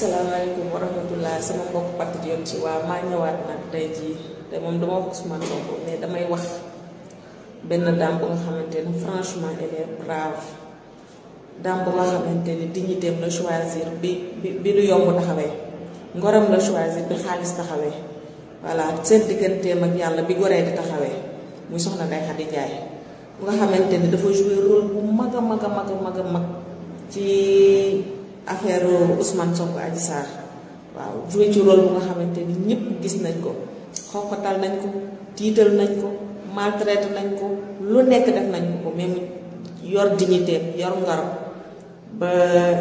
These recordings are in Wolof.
asalaamaaleykum wa rahmatullah sama mbokk patriote ci waa maa ñëwaat nag tey jii te moom dama wax Ousmane Sonko mais damay wax benn dame bu nga xamante ni franchement elle est brave dame bu nga xamante ni dignitéem la choisir bi lu yomb taxawee ngoram la choisir bi xaalis taxawee voilà seen digganteem ak yàlla bi goree di taxawee muy soxna Ndeye Khady Ndiaye bu nga xamante ni dafa jouer rôle bu mag a mag a mag a mag a mag ci affaire Ousmane Sonko Adji Sarr waaw joué ci rôle bu nga xamante ni ñëpp gis nañ ko xoqatal nañ ko tiital nañ ko maltraité nañ ko lu nekk def nañ ko mais mu yor dignité yor ngaram ba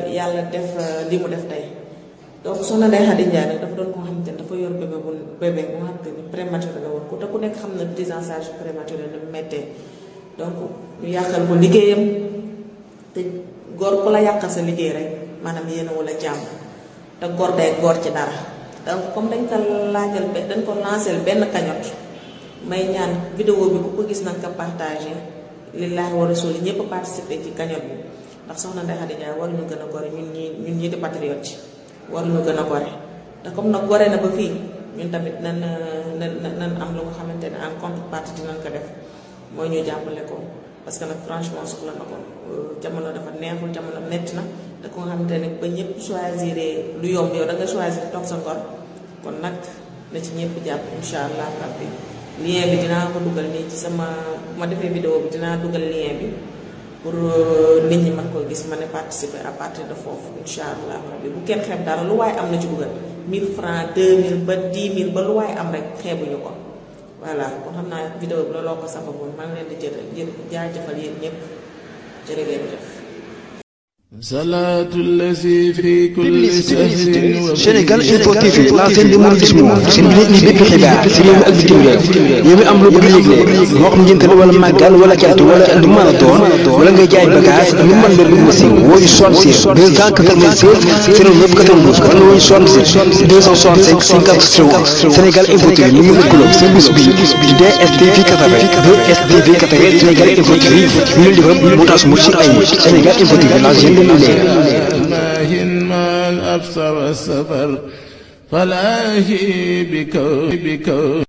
yàlla def li mu def tey donc soxna Ndeye Khady Ndiaye nag dafa doon ko xamante ni dafa yor bébé bu nga xamante ni prématuré la woon ko te ku nekk xam na prise en charge prématuré na méttee donc ñu yàqal ko liggéeyam te góor ku la yàqal sa liggéey rek maanaam yéen wala jàmm te góor day góor ci dara donc comme dañ ko laajal dañ ko lancé benn cagnotte may ñaan vidéo bi ku ko gis nag nga partagé lillaahi wa rasuuli ñëpp participé ci cagnotte bi ndax soxna Ndeye Khady Ndiaye waruñu gën a gore ñun ñi di patriote ci waruñu gën a gore te comme nag gore na ba fii ñun tamit nan am lu nga xamante ne en contrepartie dinañ ko def mooy ñu jàppale ko parce que nag franchement soxla na ko jamono dafa neexul jamono metti na te ko nga xamante ne ba ñëpp choisir lu yomb yow da nga choisir toog sa ngor kon nag na ci ñëpp jàpp incha allah rabbi lien bi dinaa ko dugal nii ci sama bu ma defee vidéo bi dinaa dugal lien bi pour nit ñi mën koo gis ma ne participer à partir de foofu incha allah rabbi bu kenn xeeb dara lu waaye am na ci dugal 1000 francs 2000 ba 10 000 ba lu waaye am rek xeebuñu ko voilà kon xam naa vidéo bi looloo ko sababoon maa ngi leen di jaajëfal yéen ñëpp jërë ngeen jëf. Sénégal Info TV la chaîne du mouridisme seen bi ñi bépp xibaar ci réew mi ak bitim réew yow mi am lu bëgg yëgle moo xam njëntal wala màggal wala cant wala lu mën a doon wala ngay jaay bagage ñu mën la bëgg ma siiw woo ñu 76 296 09 92 wala woo ñu 76 265 50 Sénégal Info TV ñu ngi lëkkaloo seen bis bi di DSTV 80 2STV 80 Sénégal Info TV ñu leen defal mu taas mu ci ay Sénégal Info TV la chaîne de الأبصر والسفر فلاهي بكون